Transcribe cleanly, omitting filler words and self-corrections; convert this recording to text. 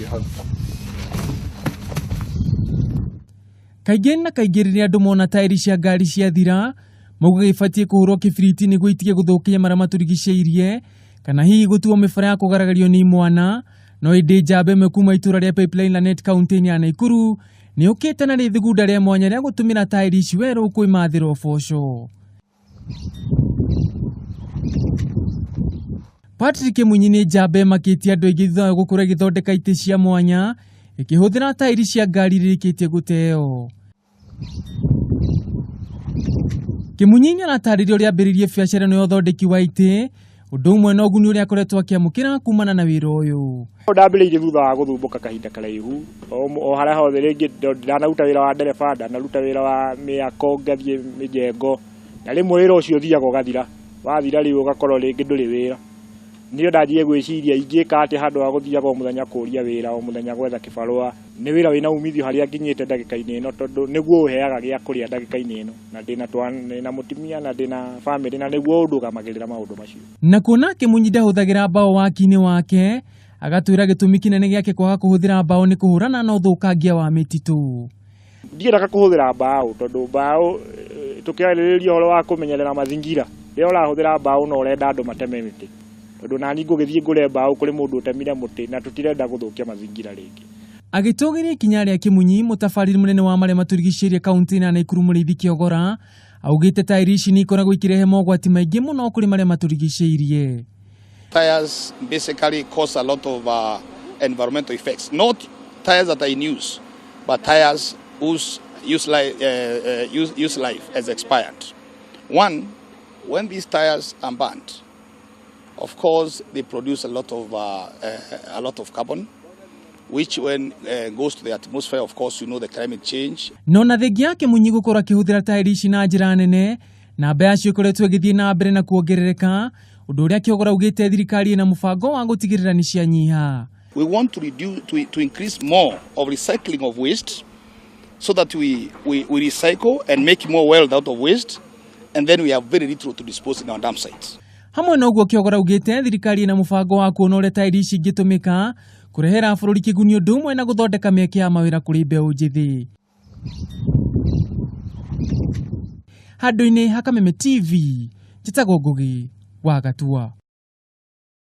Hau. Kaingĩ na kaingĩ rĩrĩa andũ mona taĩri cia ngari ciathira, maugaga ibatiĩ kũhũrwo kĩbiriti nĩguo itige gũthũkia marĩa matũrigicĩirie, kana hihi gũtuo mĩbara ya kũgaragario nĩ imwana. No ĩndĩ njamba ĩmwe kuma itũra rĩa Pipeline Lanet kaunti-inĩ ya Naikuru nĩ ũkĩte na rĩthugunda rĩa mwanya rĩa gũtũmĩra taĩri ici werũ kwĩmathĩra ũboco. Patrick Munyi nĩ njamba ĩmakĩtie andũ aingĩ thutha wa gũkorwo ĩgĩthondeka itĩ cia mwanya ĩkĩhũthĩra taĩri cia ngari irĩkĩtie gũteo. Kĩmunyi nĩ aratarĩria ũrĩa ambĩrĩirie biacara ĩno ya ũthondeki wa itĩ, ũndũ ũmwe na ũguni ũrĩa akoretwo akĩamũkĩra kumana na wĩra ũyũ. Ndambĩrĩirie thutha wa gũthumbũka kahinda karaihu o harĩa hothe rĩngĩ ndanaruta wĩra wa ndereba, ndanaruta wĩra wa mĩako, ngathiĩ mĩjengo, na rĩmwe wĩra ũcio ũthiaga ũgathira, wathira rĩu ũgakorwo rĩngĩ ndũrĩ wĩra. Nĩyo ndanjirie gwĩciria ingĩka atĩa handũ ha gũthiaga o mũthenya kũria wĩra, o mũthenya gwetha kĩbarũa. Nĩ wĩra wĩna umithio harĩa nginyĩte ndagĩka-inĩ ĩno, tondũ nĩguo ũheaga gĩa kũrĩa ndagĩka-inĩ ĩno, na ndĩna mũtumia na ndĩna bamĩrĩ, na nĩguo ũndũgamagĩrĩra maũndũ macio. Na kuona Kĩmunyi ndahũthagĩra mbaũ waki-inĩ wake, agatwĩra gĩtũmi kĩnene gĩake kwaga kũhũthĩra mbaũ nĩ kũhũrana na ũthũkangia wa mĩtitũ. Ndiendaga kũhũthĩra mbaũ tondũ mbaũ, tũkĩarĩrĩria ũhoro wa kũmenyerera mazingira, rĩrĩa ũrahũthĩra mbaũ no ũrenda andũ mateme mĩtĩ, tondũ nani ngũgĩthiĩ ngũre mbaũ kũrĩ mũndũ ũtemire mũtĩ, na tũtirenda gũthũkia mazingira rĩngĩ. Agĩtũgĩria ikinya rĩa Kĩmunyi, mũtabarĩri mũnene wa marĩa matũrigicĩirie kaunti-inĩ ya Naikuru Mũrĩithi Kĩogora augĩte taĩri ici nĩ ikoragwo ikĩrehe mogwati maingĩ mũno kũrĩ marĩa matũrigicĩirie. Tires basically cause a lot of environmental effects, not tires that are in use, but tires whose use life has expired. One, when these tires are burnt, of course they produce a lot of carbon, which when goes to the atmosphere, of course, you know the climate change. No na thengia ya Kĩmunyi gũkorwo akĩhũthĩra taĩri ici na njĩra nene, namba yacio ĩkoretwo ĩgĩthiĩ na mbere na kuongerereka, ũndũ ũrĩa Kĩogora augĩte thirikari ĩna mũbango wa gũtigĩrĩra nĩ cianyiha. We want to reduce, to increase more of recycling of waste, so that we recycle and make more wealth out of waste, and then we have very little to dispose in our dump sites. Hamwe na ũguo Kĩogora augĩte thirikari ĩna mũbango wa kuona ũrĩa taĩri ici ingĩtũmĩka kũrehera bũrũri kĩguni ũndũ ũmwe na gũthondeka mĩeke ya mawĩra kũrĩ mbeũ njĩthĩ. Handũ-inĩ ha Kameme TV, njĩtagwo Ngugi wa Gatua.